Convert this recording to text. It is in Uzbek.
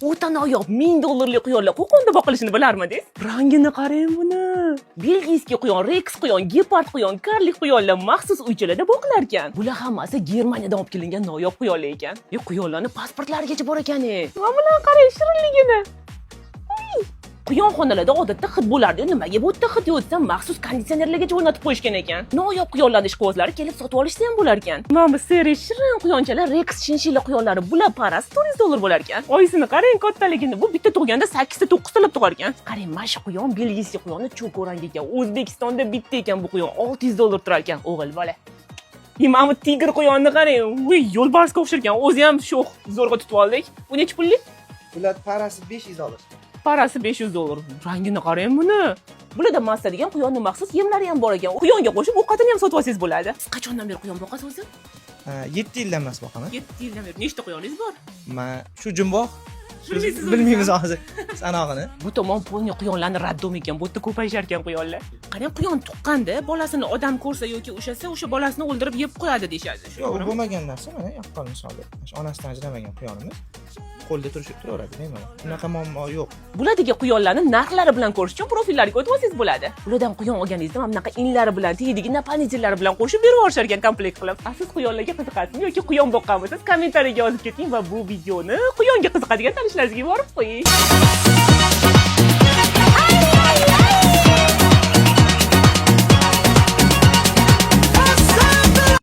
O'ta noyob 1000 dollarlik quyonlar Qo'qonda boqilishini bilarmidingiz? Rangini qarang buni. Бельгийский quyon, reks quyon, gepard quyon, карлик quyonlar maxsus uychalarda boqilar ekan. Bular hammasi Germaniyadan olib kelingan noyob quyonlar ekan. E, quyonlarni pasportlarigacha bor ekan. E. Mana bularni qarang, shirinligini. Quyonxonalarda odatda hid bo'lardi. Nimaga bu yerda hid yo'q desam, maxsus konditsionerlargacha o'rnatib qo'yishgan ekan. Noyob quyonlarni ishqibozlari kelib sotib olishsa ham bo'lar ekan. Mana bu серый shirin quyonchalar, reks shinshilla quyonlari, bular пара si 400 dollar bo'lar ekan. Oyisini qarang kattaligini. Bu bitta tug'ganda 8 ta, 9 talab tug'ar ekan. Qarang, mana shu quyon бельгийский quyonni cho'k rang ekan. O'zbekistonda bitta ekan bu quyon. 600 dollar turar ekan, o'g'il bola. Mana bu tigr quyonni qarang. Uy, yo'lbarsga o'xshar ekan. O'zi ham sho'x, zo'rg'a tutib oldik. Bu nechi pullik? Bular пара si 500 dollar. Пара si 500 dollar. Rangini qarang buni. Bularda massa degan quyonni maxsus yemlari ham bor ekan. Quyonga qo'shib ovqatini ham sotib olsangiz bo'ladi. Siz qachondan beri quyon boqasiz o'zi? 7 yildan emas boqaman. 7 yildan beri. Nechta quyoningiz bor? Man shu jumboq. Bilmaysiz o'zi. Bilmaymiz hozir sanog'ini. Bu tomon полный quyonlarni роддом ekan. Bu yerda ko'payishar ekan quyonlar. Qarang, quyon tuqqanda bolasini odam ko'rsa yoki ushlasa, o'sha bolasini o'ldirib yeb qo'yadi deyishadi. Shu Yo'q, u to'g'rimi? bo'lmagan narsa. Mana, yaqqol misolda. Mana shu onasidan ajramagan quyonimiz qo'lda turishib turaveradi bemalol. Unaqa muammo yo'q. Bulardagi quyonlarni narxlari bilan ko'rish uchun profillariga o'tib olsangiz bo'ladi. Ulardan quyon olganingizda mana bunaqa inlari bilan, tegidagi наполнитель lari bilan qo'shib berib yuborishar ekan komplekt qilib. A siz quyonlarga qiziqasizmi yoki quyon boqqanmisiz? Kommentariyaga yozib keting va bu videoni quyonga qiziqadigan tanishlaringizga yuborib qo'ying.